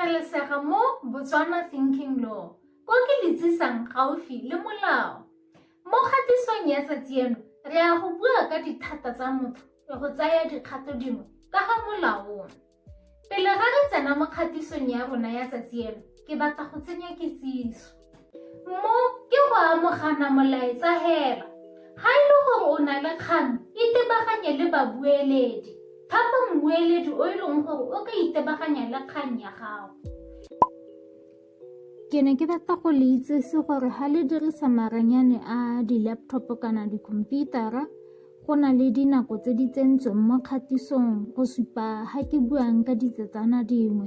amogelesega mo Botswana Thinking Law, ko ke le tsisang gaufi le molao. Mo kgatisong ya tsatsi eno, re ya go bua ka dithata tsa motho le go tsaya dikgato dingwe ka ga molaong. Pele ga re tsena mo kgatisong ya rona ya tsatsi eno, ke batla go tsenya kitsiso. Mo ke go amogana molaetsa hela. Ga e le gore o na le kgang, itebaganye le babueledi. Thapa mmueledi o e leng gore o ka itebaganya le kgang ya gago. Ke ne ke batla go le itsese gore ga le dirisa maranyane a di-laptop kana dikhomputara go na le dinako tse di tsentsweng mo kgatisong go supa ga ke buang ka ditsetsana dingwe.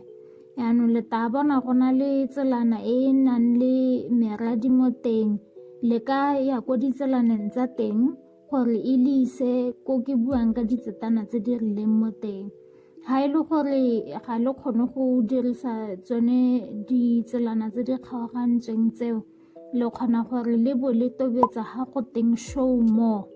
Yaanong le tla bona go na le tselana e e nang le meradi mo teng, le ka ya ko ditselaneng tsa teng gore e le ise ko ke buang ka ditsetana tse di rileng mo teng. Ga e le gore ga le kgone go dirisa tsone ditselana tse di kgaogantsweng tseo, le kgona gore le bo le tobetsa ga go teng show more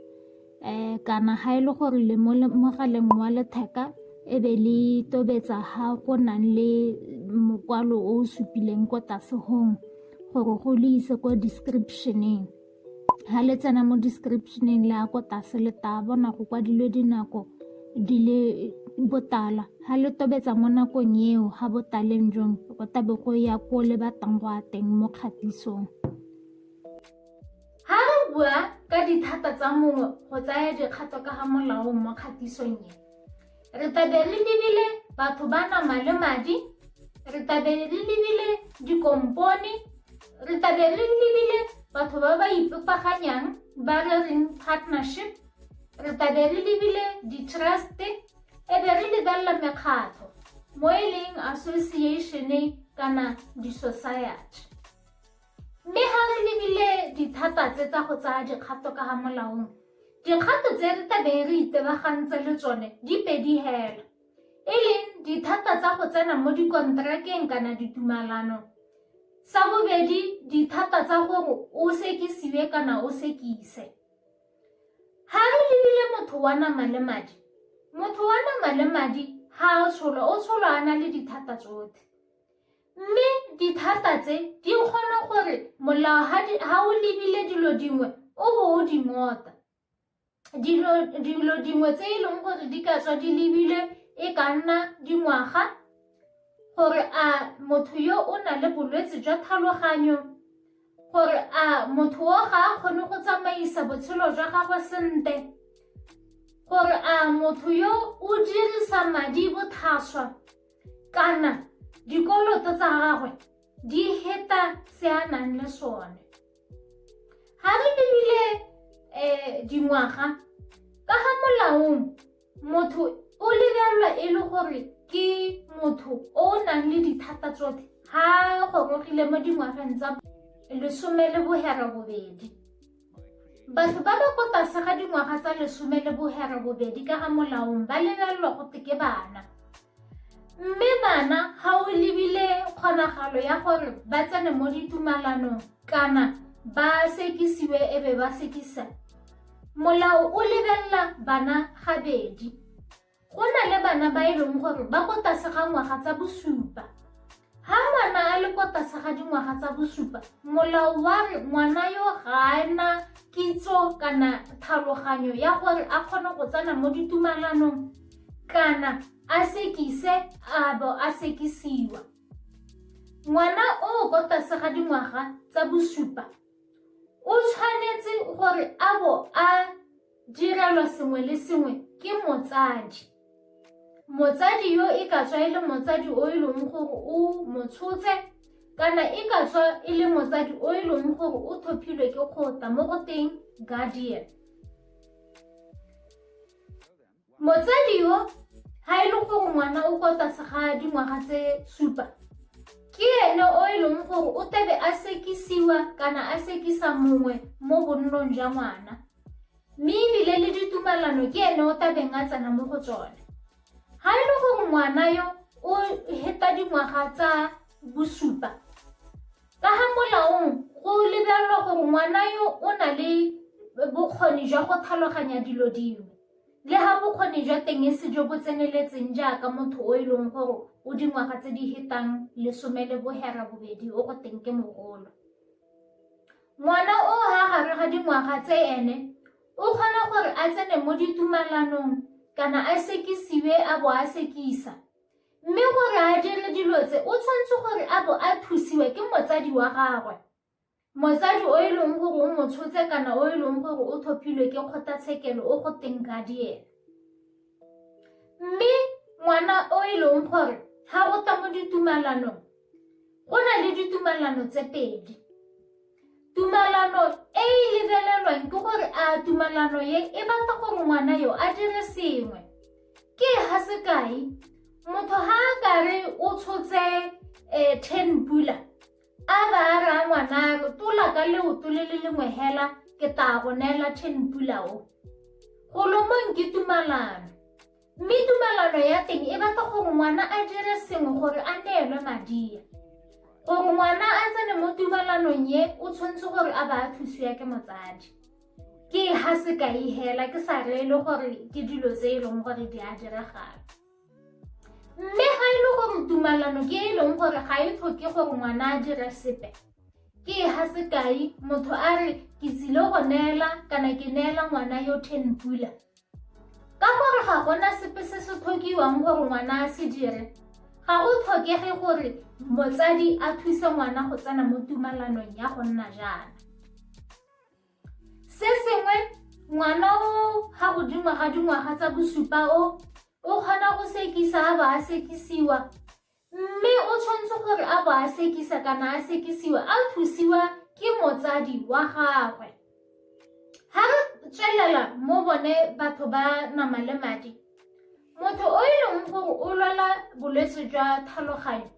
kana ga e le gore le mo mogaleng wa letheka e be le tobetsa ga go nang le mokwalo o o supileng ko tlase gong gore go le ise ko description-eng. Ga le tsena mo description-eng le ya ko tlase le tla bona go kwadilwe dinako di le botala ga le tobetsa mo nakong eo ga botaleng jong go tabe go ya ko le batlang go ya teng mo kgatisong. Ga re bua ka dithata tsa mongwe go tsaya dikgato ka ga molaong mo kgatisong e, re tlabe re lebile batho ba nama le madi, re tlabe re lebile dikompone, re tlabe re lebile batho ba ba ipopaganyang ba re reng partnership, re tlabe re lebile di-trust e be re lebelela mekgatlho mo e leng association kana di-society. Mme ga re lebile dithata tse tsa go tsaya dikgato ka ga molaong, dikgato tse re tabeng re itebagantse le tsone di pedi hela, e leng dithata tsa go tsena mo dikontrakeng kana ditumalanong. Sa bobedi, dithata tsa gore o sekisiwe kana o sekise. Ga re lebile motho wa nama le madi, motho wa nama le madi ga a tsholwa, o tsholwa a na le dithata tsotlhe. Mme dithata tse di kgona gore molao ga o lebile dilo dingwe o bo o di ngota. Dilo dingwe tse e leng gore di ka tswa di lebile e ka nna dingwaga gore a motho yo o na le bolwetse jwa tlhaloganyo, gore a motho o ga a kgone go tsamaisa botshelo jwa gagwe sentle, gore a motho yo o dirisa madi botlhaswa kana dikoloto tsa gagwe di heta se a nang le sone. Ga re lebile dingwaga ka ga molaong motho o lebelelwa e le gore ke motho o o nang le dithata tsotlhe ga gorogile mo dingwageng tsa 18. Batho ba ba ko tlase ga dingwaga tsa 18 ka ga molaong ba lebelelwa go te ke bana. Mme bana ga o lebile kgonagalo ya gore ba tsene mo ditumalanong kana ba sekisiwe e be ba sekisa, molao o lebelela bana gabedi. Go na le bana ba e leng gore ba ko tlase ga ngwaga tsa bosupa. Ha ngwana a le ko tlase ga dingwaga tsa bosupa, molao wa re ngwana yo ga a na kitso kana tlhaloganyo ya gore a kgone go tsena mo ditumalanong kana a sekise a bo a sekisiwa. Ngwana o ko tlase ga dingwaga tsa bosupa o tshwanetse gore a bo a direlwa sengwe le sengwe ke motsadi. Motsadi yo e ka tswa e le motsadi o e leng gore o mo tshotse kana e ka tswa e le motsadi o e leng gore o tlhophilwe ke kgotla mo go teng guardian. Motsadi yo ga e le gore ngwana o kwa tlase ga dingwaga tse supa ke ene o e leng gore o tlabe a sekisiwa kana a sekisa mongwe mo bonnong jwa ngwana mme ebile le ditumalano ke ene o tabeng a tsena mo go tsone. Ga e le gore ngwana yo o heta dingwaga tsa bosupa ka ga molaong go lebelelwa gore ngwana yo o na le bokgoni jwa go tlhaloganya dilo dingwe. Le ga bokgoni jwa teng e se jo bo tseneletseng jaaka motho o e leng gore o dingwaga tse di hetang 18 o go teng ke mogolo. Ngwana o ha gare ga dingwaga tse ene o kgona gore a tsene mo ditumalanong kana a sekisiwe a bo a sekisa. Mme gore a dire dilo tse o tshwanetse gore a bo a thusiwe ke motsadi wa gagwe. Motsadi o e leng gore o mo tshotse kana o e leng gore o tlhophilwe ke kgotlatshekelo o go teng guardian. Mme ngwana o e leng gore ga go tla mo ditumalanong go na le ditumalano tse pedi. Tumalano e e lebelelwang ke gore a tumalano ye e batla gore ngwana yo a dire sengwe. Ke ga sekai, motho ga a kare o tshotse 10 pula A ba a raya ngwana a re, Tola ka leoto le le lengwe hela, ke taa go neela 10 pula o. Golomong ke tumalano. Mme tumalano ya teng e batla gore ngwana a dire sengwe gore a neelwe madi a. Gore ngwana a tsene mo tumalanong ye, o tshwanetse gore a ba a thusiwa ke motsadi. Ke ha sekai hela, ke sa reele gore ke dilo tse e leng gore di a diragala. Mme ga e le gore tumalano ke e leng gore ga e tlhoke gore ngwana a dire sepe, ke ga sekai motho a re ke tsile go neela kana ke neela ngwana yo 10 pula. Ka gore ga gona sepe se se tlhokiwang gore ngwana a se dire, ga go tlhokege gore motsadi a thuse ngwana go tsena mo tumalanong ya go nna jaana. Se sengwe, ngwana o ga godimo ga dingwaga tsa bosupa o o kgona go sekisa a bo a sekisiwa, mme o tshwanetse gore a bo a sekisa kana a sekisiwa a thusiwa ke motsadi wa gagwe. Ha re tswelela mo bone batho ba nama le madi, motho o e leng gore o lwala bolwetse jwa tlhaloganyo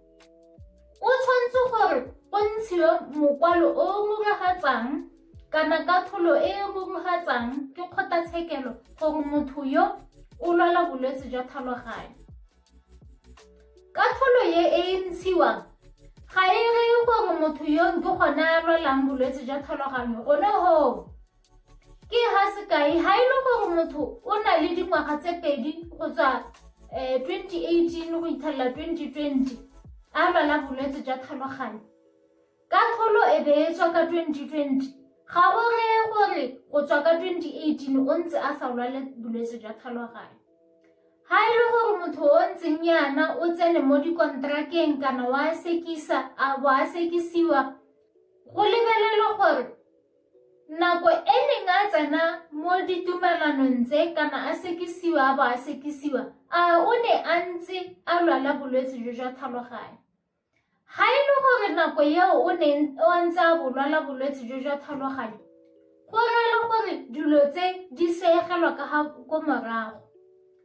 o tshwanetse gore go ntshiwe mokwalo o o ruragatsang kana katlholo e e ruragatsang ke kgotlatshekelo gore motho yo o lwala bolwetse jwa tlhaloganyo. Katlholo ye e e ntshiwang ga e reye gore motho yo ke gone a lwalang bolwetse jwa tlhaloganyo gone hoo. Ke ga sekai, ga e le gore motho o na le dingwaga tse pedi go tswa 2018 go ithelela 2020 a lwala bolwetse jwa tlhaloganyo, katlholo e be e tswa ka 2020, ga go reye gore go tswa ka 2018 o ntse a sa lwale bolwetse jwa tlhaloganyo. Ga e le gore motho o ntseng yana o tsene mo dikontrakeng kana wa sekisa a bo a sekisiwa, go lebelelwa gore nako e neng a tsena mo ditumelanong tse kana a sekisiwa a bo a sekisiwa, a o ne a ntse a lwala bolwetse jo jwa tlhaloganyo. Ga e le gore nako eo o ne o ntse a bo lwala bolwetse jo jwa tlhaloganyo, go reela gore dilo tse di seegelwa ka ga ko morago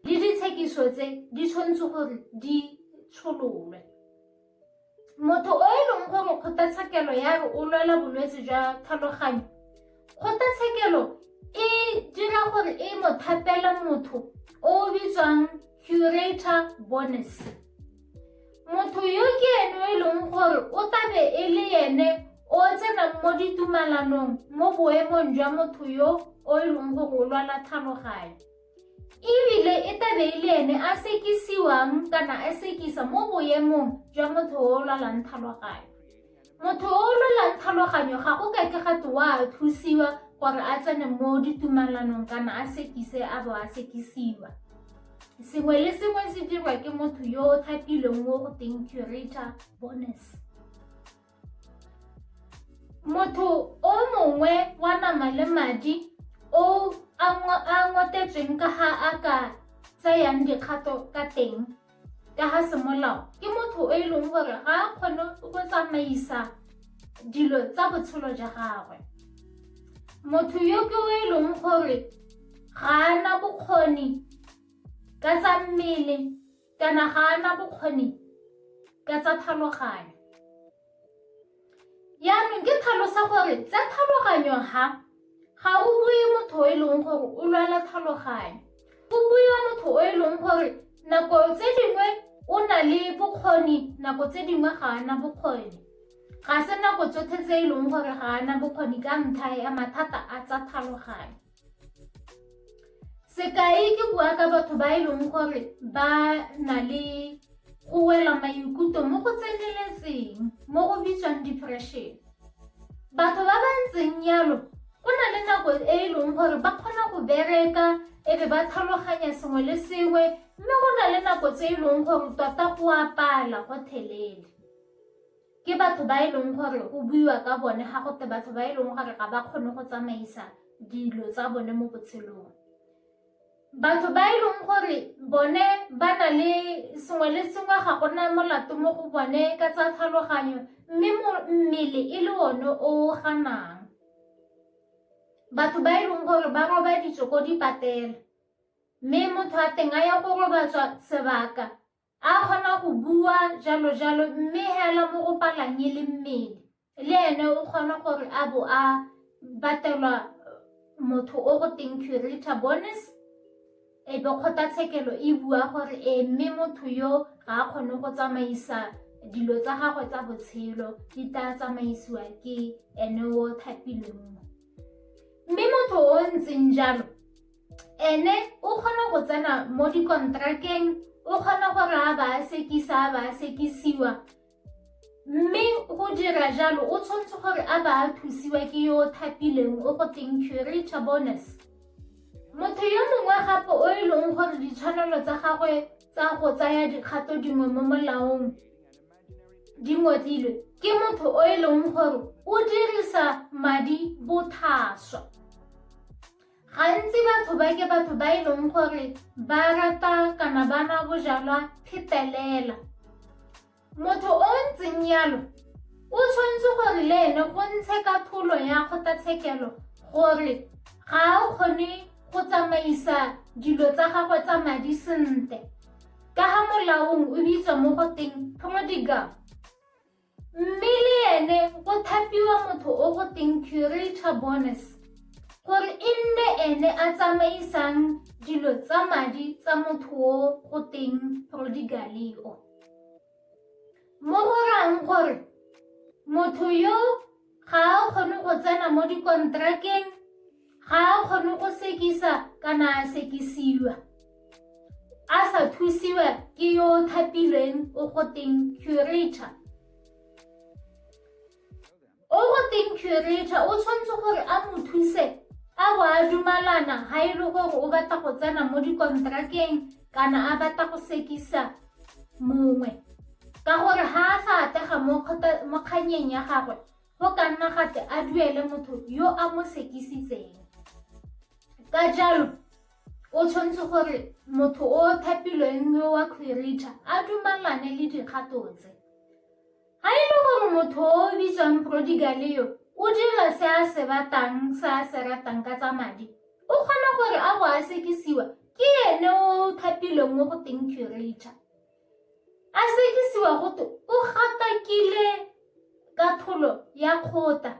le ditshekiso tse di tshwanetse gore di tshololwe. Motho o e leng gore kgotlatshekelo ya re o lwela bolwetse jwa tlhaloganyo, kgotlatshekelo e dira gore e mo thapele motho o o bitswang curator bonis. Motho yo ke ene o e leng gore o tabe e le ene o tsenang mo ditumalanong mo boemong jwa motho yo o e leng gore o lwala tlhaloganyo. Ebile e tabe e le ene a sekisiwang kana a sekisa mo boemong jwa motho o o lwalang tlhaloganyo. Motho o o lwalang tlhaloganyo ga go ka ke ga twe wa thusiwa gore a tsene mo ditumalanong kana a sekise a bo a sekisiwa. Sengwe le sengwe se dirwa ke motho yo o thapilweng mo go teng curator bonis. Motho o mongwe wa nama le madi o a ngotetsweng ka ga a ka tsayang dikgato ka teng ka ga semolao ke motho o e leng gore ga a kgone go tsamaisa dilo tsa botshelo jwa gagwe. Motho yo ke o e leng gore ga a na bokgoni ka tsa mmele kana ga a na bokgoni ka tsa tlhaloganyo. Jaanong ke tlhalosa gore tsa tlhaloganyo ha ga o bue motho o e leng gore o lwala tlhaloganyo, go buiwa motho o e leng gore nako tse dingwe o na le bokgoni, nako tse dingwe ga a na bokgoni. Ga se nako tsotlhe tse e leng gore ga a na bokgoni ka ntlha ya mathata a tsa tlhaloganyo. Sekai ke bua ka batho ba e leng gore ba na le go wela maikutlo mo go tseneletseng mo go bitswang depression. Batho ba ba ntseng jalo go na le nako e e leng gore ba kgona go bereka e be ba tlhaloganya sengwe le sengwe mme go na le nako tse e leng gore tota go apala go thelele. Ke batho ba e leng gore go buiwa ka bone ga gote batho ba e leng gore ga ba kgone go tsamaisa dilo tsa bone mo botshelong. Batho ba e leng gore bone ba na le sengwe le sengwe ga gona molato mo go bone ka tsa tlhaloganyo mme mmele e le one o ganang. Batho ba e leng gore ba robaditswe ko dipatela mme motho a teng a ya go robatswa sebaka a kgona go bua jalo jalo mme hela mo go palang e le mmele le ene o kgona gore a bo a batelwa motho o go teng curator bonus e be kgotlatshekelo e bua gore e mme motho yo ga a kgone go tsamaisa dilo tsa gagwe tsa botshelo di tla tsamaisiwa ke ene o thapilweng mo mme motho o ntseng jalo ene o kgona go tsena mo dikontrakeng o kgona gore a ba a sekisa a ba a sekisiwa mme go dira jalo o tshwanetse gore a ba a thusiwa ke yo o thapileng o go teng curator bonus motho yo mongwe gape o e leng gore ditshwanelo tsa gagwe tsa go tsaya dikgato dingwe mo molaong di ngotlilwe ke motho o e leng gore o dirisa madi bothaswa Gantsi batho ba ke batho ba e leng gore ba rata kana ba nwa bojalwa phetelela. Motho o ntseng yalo o tshwanetse gore le ene go ntshe katholo ya kgotlatshekelo gore ga a kgone go tsamaisa dilo tsa gagwe tsa madi sentle ka ga molaong o bitswa mo go teng prodigal. Mme le ene go thapiwa motho o go teng curator bonus gore e nne ene a tsamaisang dilo tsa madi tsa motho o go teng prodigal o. Mo go rayang gore motho yo ga a kgone go tsena mo dikontrakeng ga a kgone go sekisa kana a sekisiwa a sa thusiwa ke yo o thapilweng o go teng curator o go teng curator o tshwanetse gore a mo thuse a bo a dumalana ga e le gore o batla go tsena mo dikontrakeng kana a batla go sekisa mongwe ka gore ga a sa atega mo kgannyeng ya gagwe go ka nna gate a duele motho yo a mo sekisitseng ka jalo o tshwanetse gore motho o thapilweng yo wa curator a dumalane le dikgato tse ga e le gore motho o bitswang prodigal yo o dira se a se batang se a se ratang ka tsa madi o kgona gore a bo a sekisiwa ke ene o thapilweng mo go teng curator a sekisiwa gote o gatakile katlholo ya kgotla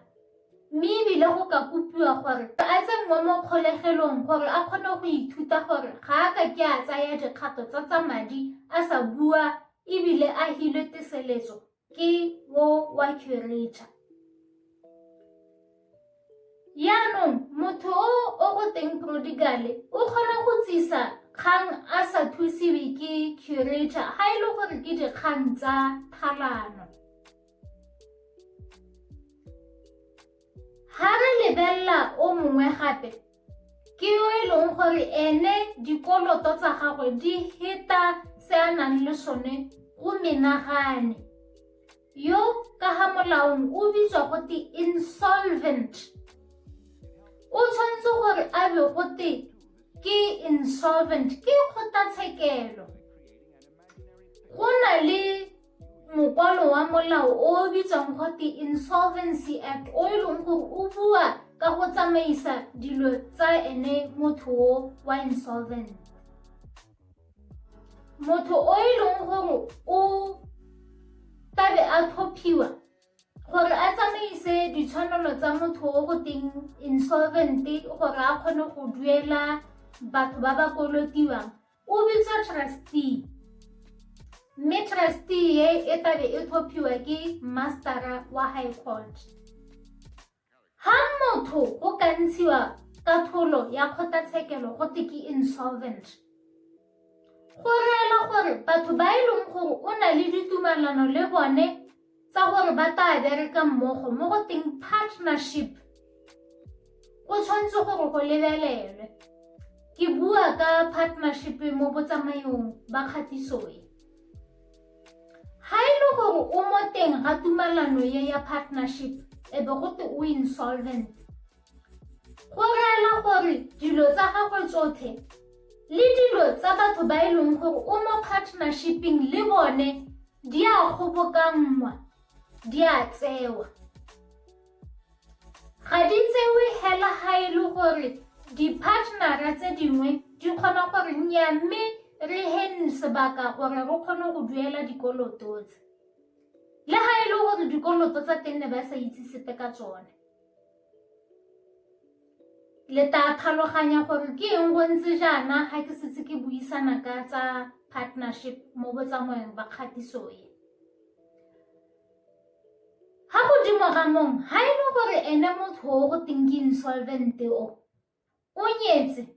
mme ebile go ka kopiwa gore a tsenngwe mo kgolegelong gore a kgone go ithuta gore ga a ka ke a tsaya dikgato tsa tsa madi a sa bua ebile a hilwe teseletso ke wo wa curator. Jaanong motho o o go teng prodigal o kgona go tsisa kgang a sa thusiwe ke curator ga e le gore ke dikgang tsa thalano. Ga re lebelela o mongwe gape ke yo e leng gore ene dikoloto tsa gagwe di heta se a nang le sone go menagane yo ka ga molaong o bitswa gote insolvent o tshwanetse gore a be gote ke insolvent ke kgotlatshekelo go na le mokwalo wa molao o o bitswang gote Insolvency Act o e leng gore o bua ka go tsamaisa dilo tsa ene motho o wa insolvent. Motho o e leng gore o tlabe a tlhophiwa gore a tsamaise ditshwanelo tsa motho o go teng insolvent gore a kgone go duela batho ba ba kolotiwang o bitswa trustee mme trustee e e tlabe e tlhophiwa ke mastera wa high court ga motho go ka ntshiwa katholo ya kgotlatshekelo go te ke insolvent. Go reela gore batho ba e leng gore o na le ditumalano le bone tsa gore ba tla bereka mmogo mo go teng partnership go tshwanetse gore go lebelelwe. Ke bua ka partnership mo botsamaong ba kgatiso e. Ga e le gore o mo teng ga tumalano ye ya partnership e be go te o insolvent, go reela gore dilo tsa gagwe tsotlhe le dilo tsa batho ba e leng gore o mo partnershipeng le bone di a kgobokanngwa, di a tsewa. Ga di tsewe hela ga e le gore di-partnera tse dingwe di kgona gore nnyaa mme re heng sebaka gore re kgone go duela dikoloto tse. Le ga e le gore dikoloto tsa teng ne ba sa itse sepe ka tsone. Le tla tlhaloganya gore ke eng go ntse jaana ga ke setse ke buisana ka tsa partnership mo botsamaong ba kgatiso e. Ga godimo ga mong, ga e le gore ene motho o go teng ke insolvent o, o nyetse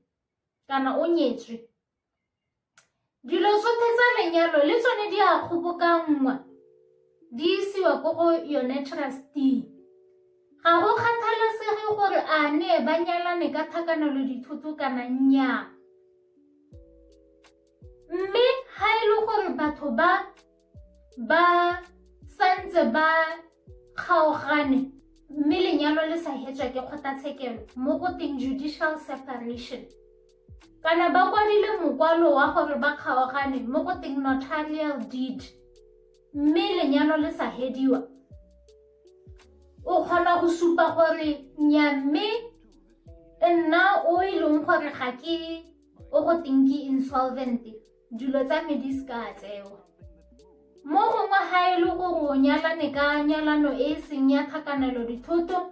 kana o nyetswe, Dilo tsotlhe tsa lenyalo le tsone di a kgobokanngwa di isiwa ko go yone trustee. Ga go kgathalesege gore a ne ba nyalane ka tlhakanelo dithoto kana nnyaa. Mme ga e le gore batho ba ba santse ba kgaogane mme lenyalo le sa hetswa ke kgotlatshekelo mo go teng judicial separation kana ba kwadile mokwalo wa gore ba kgaogane mo go teng notarial deed mme lenyalo le sa hediwa o kgona go supa gore nya mme nna o e leng gore ga ke o go teng ke insolvent dilo tsa me di se ka tsewa. Mo gongwe ga e le gore o nyalane ka nyalano e e seng ya tlhakanelo dithoto,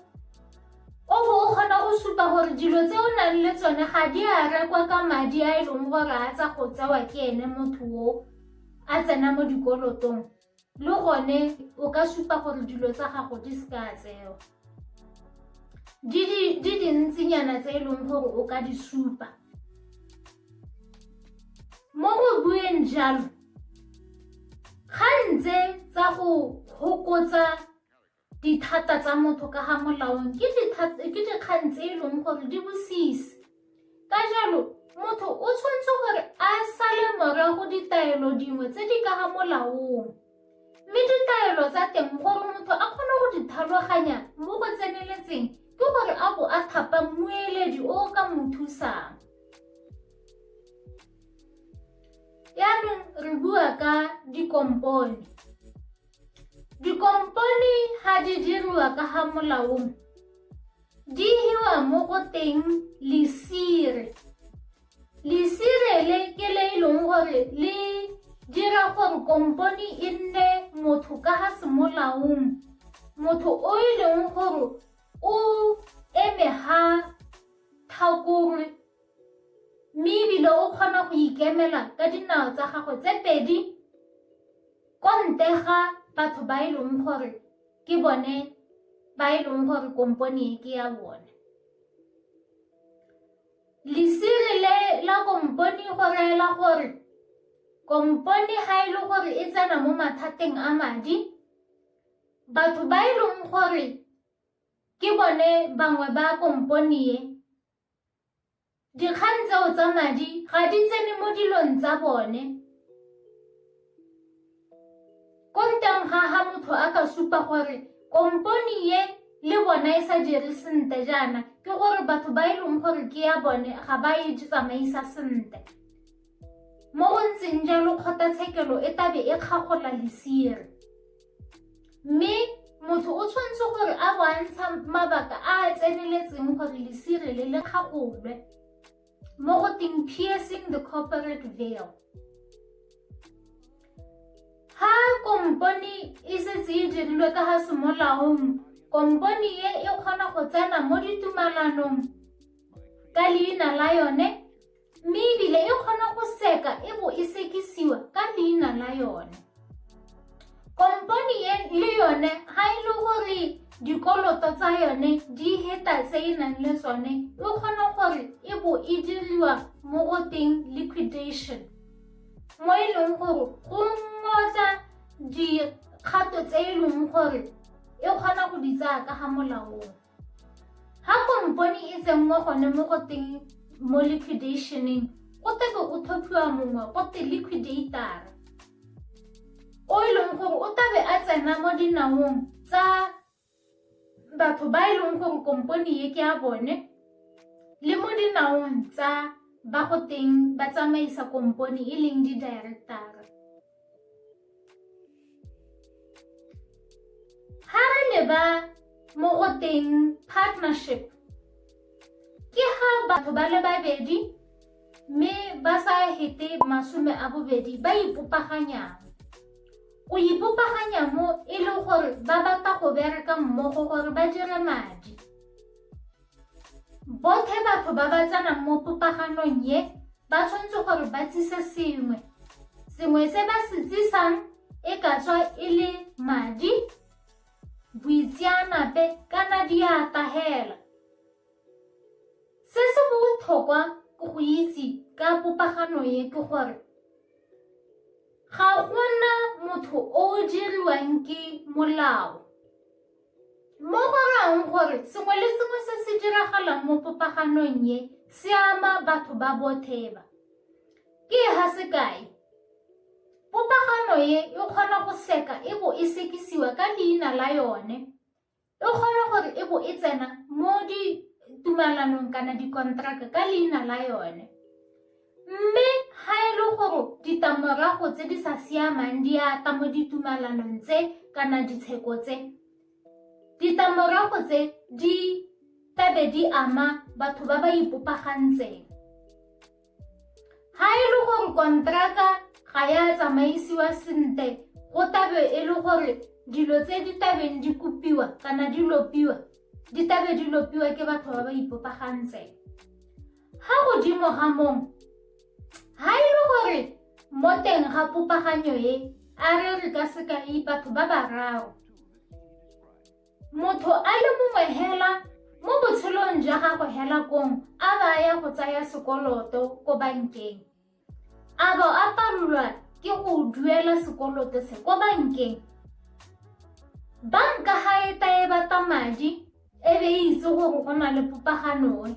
o bo o kgona go supa gore dilo tse o nang le tsone ga di a rekwa ka madi a e leng gore a tsa go tsewa ke ene motho o a tsena mo dikolotong. Le gone o ka supa gore dilo tsa gago di se ka tsewa. Di dintsinyana tse e leng gore o ka di supa. Mo go bueng jalo, kgang tse tsa go hokotsa dithata tsa motho ka ga molaong ke dikgang tse e leng gore di bosisi. Ka jalo, motho o tshwanetse gore a sale morago ditaelo dingwe tse di ka ga molaong. Mme ditaelo tsa teng gore motho a kgone go di tlhaloganya mo go tseneletseng ke gore a bo a thapa mmueledi o o ka mo thusang. Yaanong re bua ka dikompone. Dikompone ga di diriwa ka ga molaong di hiwa mo go teng lesire. Lesire le ke le e leng gore le dira gore kompone e nne motho ka ga semolaong, motho o e leng gore o eme ga tlhakorwe mme ebile o kgona go ikemela ka dinao tsa gagwe tse pedi ko ntle ga batho ba e leng gore ke bone ba e leng gore kompone e ke ya bone. Lesire le la kompone go reela gore kompone ga e le gore e tsena mo mathateng a madi, batho ba e leng gore ke bone bangwe ba kompone e, dikgang tseo tsa madi ga di tsene mo dilong tsa bone. Ko nteng ga ga motho a ka supa gore kompone e le bona e sa dire sentle jaana ke gore batho ba e leng gore ke ya bone ga ba e tsamaisa sentle. Mo go ntseng jalo kgotlatshekelo e tabe e kgagola lesire. Mme motho o tshwanetse gore a bo a ntsha mabaka a a tseneletseng gore lesire le le kgagolwe mo go teng piercing the corporate veil. Ha kompone e setse e dirilwe ka ga semolaong, kompone e e kgona go tsena mo ditumalanong ka leina la yone mme ebile e kgona go seka e bo e sekisiwa ka leina la yone. Kompone e le yone ga e le gore dikoloto tsa yone di heta tse e nang le tsone, e kgona gore e bo e diriwa mo go teng liquidation, mo e leng gore go ngotla dikgato tse e leng gore e kgona go di tsaya ka ga molaong. Ga kompone e tsenngwa gone mo go teng mo liquidationeng, go tebe go tlhophiwa mongwe go te liquidator, o e leng gore o tabe a tsena mo dinaong tsa batho ba e leng gore kompone e ke ya bone, le mo dinaong tsa ba go teng ba tsamaisa kompone e leng di-director-a. Ga re leba mo go teng partnership, ke ga batho ba le babedi mme ba sa hete 20 ba ipopaganyang. Go ipopaganya mo e le gore ba batla go bereka mmogo gore ba dire madi. Botlhe batho ba ba tsenang mo popaganong ye ba tshwanetse gore ba tsise sengwe. Sengwe se ba se tsisang e ka tswa e le madi, boitseanape kana diata hela. Se se botlhokwa ke go itse ka popagano ye ke gore ga gona motho o o diriwang ke molao. Mo go rayang gore sengwe le sengwe se se diragalang mo popaganong ye se ama batho ba bothe ba. Ke ha sekai, popagano ye e kgona go seka e bo e sekisiwa ka leina la yone, e kgona gore e bo e tsena mo ditumalanong kana dikonteraka ka leina la yone. Mme ga e le gore ditlamorago tse di sa siamang di ata mo ditumalanong tse kana ditsheko tse, ditlamorago tse di tlabe di ama batho ba ba ipopagantseng. Ga e le gore konteraka ga ya tsamaisiwa sentle, go tlabe e le gore dilo tse di tlabeng di kopiwa kana di lopiwa, di tlabe di lopiwa ke batho ba ba ipopagantseng. Ga godimo ga mong, ga e le gore mo teng ga popaganyo e, a re re ka sekai batho ba bararo, motho a le mongwe hela mo botshelong jwa gagwe hela kong a ba ya go tsaya sekoloto ko bankeng, a bo a palelwa ke go duela sekoloto se ko bankeng. Banka ga e ta e batla madi e be e itse gore go na le popagano e,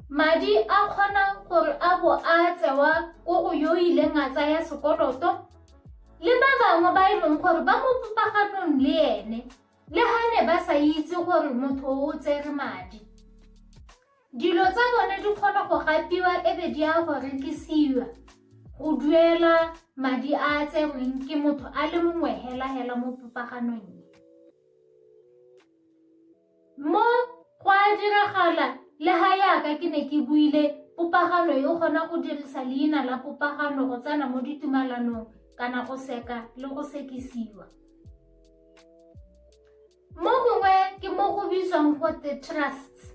madi a kgona gore a bo a tsewa ko go yo ileng a tsaya sekoloto le ba bangwe ba e leng gore ba mo popaganong le ene, le ga ne ba sa itse gore motho o tsere madi. Dilo tsa bone di kgona go gapiwa e be di ya go rekisiwa go duela madi a a tserweng ke motho a le mongwe hela hela mo popaganong e. Mo go a diragala le ga yaka ke ne ke buile, popagano e kgona go dirisa leina la popagano go tsena mo ditumalanong kana go seka le go sekisiwa. Mo gongwe ke mo go bitswang gote trusts.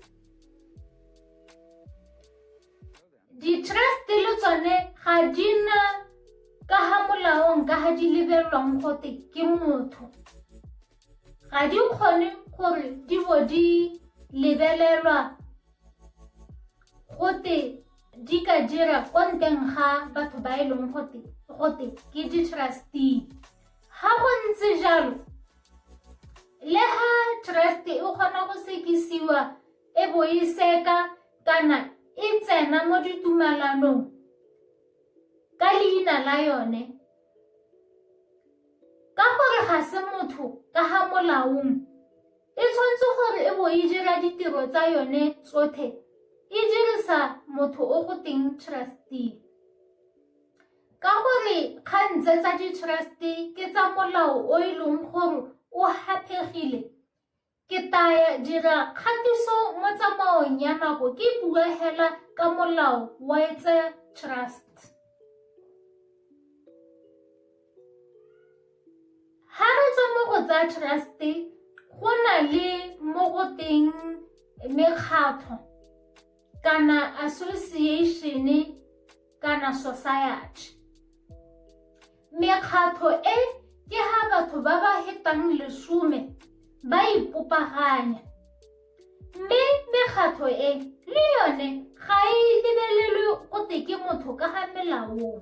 Di-trust le tsone ga di na ka ga molaong ka ga di lebelelwang gote ke motho. Ga di kgone gore di bo di lebelelwa gote di ka dira ko nteng ga batho ba e leng gote ke di-trustee. Ga go ntse jalo, le ga trust e kgona go sekisiwa e bo e seka kana e tsena mo ditumalanong ka leina la yone, ka gore ga se motho ka ga molaong, e tshwanetse gore e bo e dira ditiro tsa yone tsotlhe e dirisa motho o go teng trustee. Ka gore kgang tse tsa di-trust ke tsa molao o e leng gore o haphegile, ke taya dira kgatiso mo tsamaong ya nako ke bua hela ka molao wa tsa trust. Ha re tswa mo go tsa trust, go na le mo go teng mekgatlho kana association kana society. Mekgatlho e ke ha batho ba ba hetang 10 ba ipopaganya. Mme mekgatlho e le yone ga e lebelelwe gote ke motho ka ga melaong.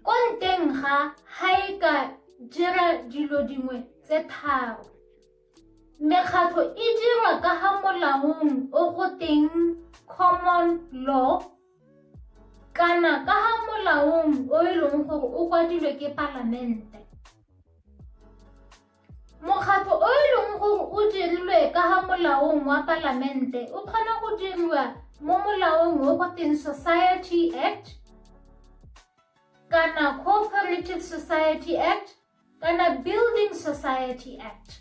Ko nteng ga ga e ka dira dilo dingwe tse tharo. Mekgatlho e dirwa ka ga molaong o go teng common law kana ka ga molaong o e leng gore o kwadilwe ke palamente. Mokgatlho o e leng gore o dirilwe ka ga molaong wa palamente o kgona go diriwa mo molaong o go teng Society Act kana Cooperative Society Act kana Building Society Act.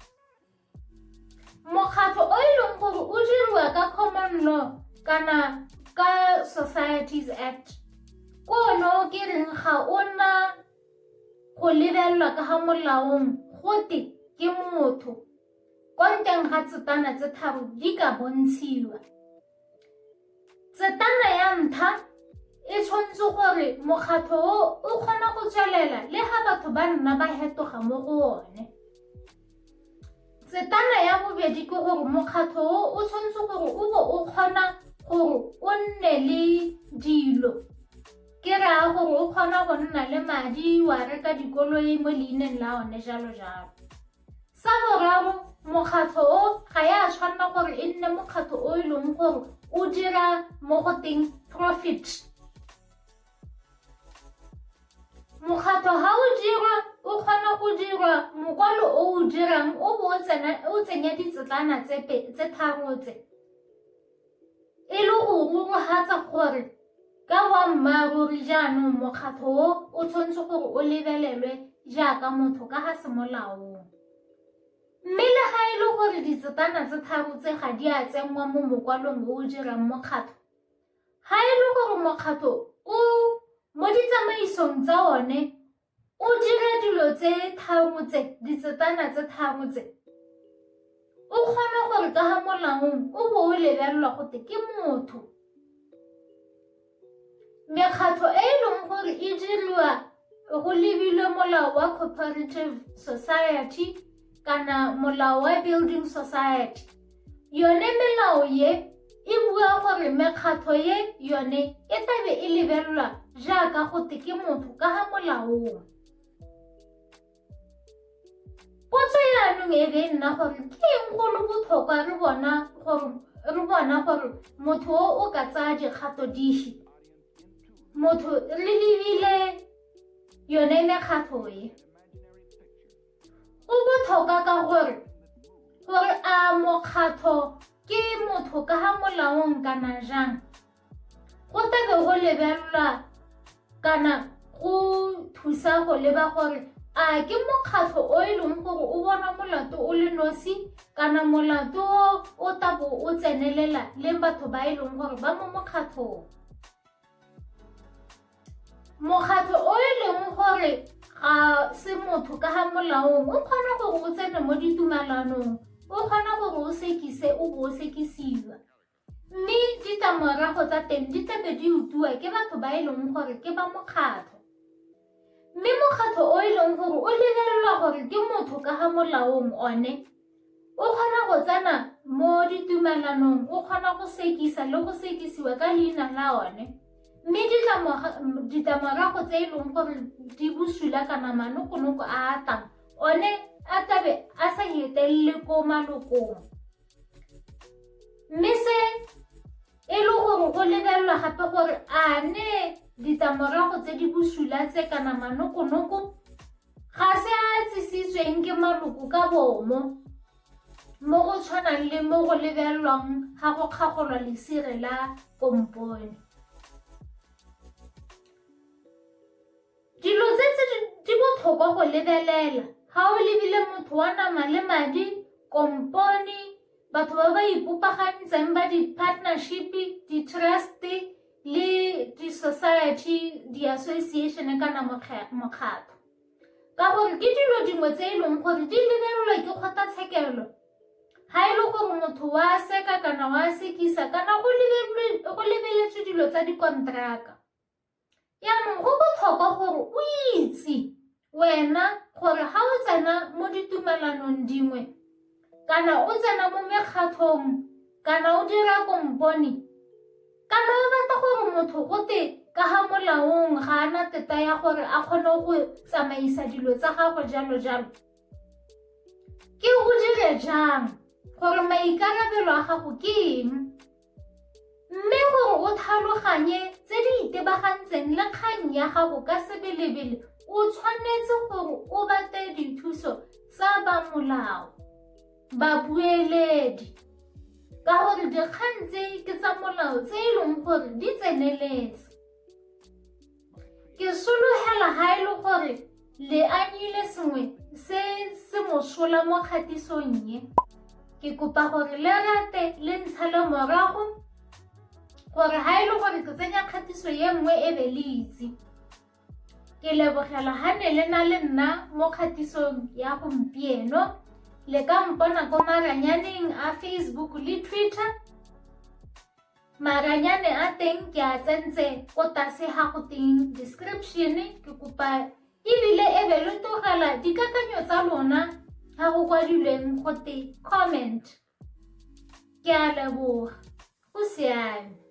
Mokgatlho o e leng gore o diriwa ka common law kana ka Societies Act ko ono ke reng ga ona go lebelelwa ka ga molaong gote ke motho kwa nteng ga tsetana tse tharo di ka bontshiwa. Tsetana ya ntlha e tshwanetse gore mokgatlho o o kgona go tswelela le ga batho ba nna ba hetoga mo go one. Tsetana ya bobedi ke gore mokgatlho o o tshwanetse gore o bo o kgona gore o nne le dilo ke raya gore o kgona go nna le madi wa reka dikoloi mo leineng la one jalo jalo. Sa boraro, mokgatlho o ga ya tshwanela gore e nne mokgatlho o e leng gore o dira mo go teng profit. Mokgatlho ga o dirwa o kgona go dirwa mokwalo o o dirang o bo o tsenya ditsetlana tse tharo tse e le go rurifatsa gore ka boammaaruri jaanong mokgatlho o o tshwanetse gore o lebelelwe jaaka motho ka ga semolaong. Mme le ga e le gore ditsetana tse tharo tse ga di a tsenngwa mo mokwalong o o dirang mokgatlho, ga e le gore mokgatlho o mo ditsamaisong tsa one o dira dilo tse tharo tse, ditsetana tse tharo tse, o kgona gore ka ga molaong o bo o lebelelwa gote ke motho. Mekgatlho e e leng gore e diriwa go lebilwe molao wa cooperative society kana molao wa building society yone melao ye e bua gore mekgatlho ye yone e tlabe e lebelelwa jaaka gote ke motho ka ga molaong. Potso jaanong e be e nna gore ke eng go le botlhokwa re bona gore motho o o ka tsaya dikgato dife motho re lebile yone mekgatlho e. Go botlhokwa ka gore gore a mokgatlho ke motho ka ga molaong kana jang go tlabe go lebelelwa kana go thusa go leba gore a ke mokgatlho o e leng gore o bona molato o le nosi kana molato o o tabo o tsenelela le batho ba e leng gore ba mo mokgatlhong. Mokgatlho o e leng gore ga se motho ka ga molaong o kgona gore o tsene mo ditumalanong, o kgona gore o sekise o bo o sekisiwa. Mme ditlamorago tsa teng di tlabe di utlwiwa ke batho ba e leng gore ke ba mokgatlho. Mme mokgatlho o e leng gore o lebelelwa gore ke motho ka ga molaong one o kgona go tsena mo ditumelanong, o kgona go sekisa le go sekisiwa ka leina la one. Mme ditlamorago tse e leng gore di bosula kana manokonoko a a tlang one a tlabe a sa etelele ko malokong. Mme se e le gore go lebelelwa gape gore a ne ditlamorago tse di bosula tse kana manokonoko ga se a tsisitsweng ke maloko ka bomo mo go tshwanang le mo go lebelelwang ga go kgagolwa lesire la kompone. Dilo tse tse di botlhokwa go lebelela ga o lebile motho wa nama le madi, kompone, batho ba ba ipopagantseng ba di-partnership, di-trust le di-society, di-association kana mokgatlho. Ka gore ke dilo dingwe tse e leng gore di lebelelwa ke kgotlatshekelo ga e le gore motho wa seka kana wa sekisa kana go lebeletswe dilo tsa dikonteraka. Jaanong go botlhokwa gore o itse wena gore ga o tsena mo ditumelanong dingwe kana o tsena mo mekgatlhong kana o dira kompone kana o batla gore motho gote ka ga molaong ga a na teta ya gore a kgone go tsamaisa dilo tsa gagwe jalo jalo ke o dire jang gore maikarabelo a gago ke eng mme gore o tlhaloganye tse di itebagantseng le kgang ya gago ka sebelebele o tshwanetse gore o batle dithuso tsa ba molao babueledi ka gore dikgang tse ke tsa molao tse e leng gore di tseneletse Ke sologela ga e le gore le anyile sengwe se se mosola mo kgatisong e. Ke kopa gore le rate le ntshale morago gore ga e le gore ke tsenya kgatiso ye nngwe e be le itse. Ke lebogela ga ne le na le nna mo kgatisong ya gompieno. Le ka mpona ko maranyaneng a Facebook le Twitter. Maranyane a teng ke a tsentse ko tlase ga go teng description ke kopa ebile e be lo tlogela dikakanyo tsa lona ga go kwadilweng go te comment. Ke a leboga. Go siame.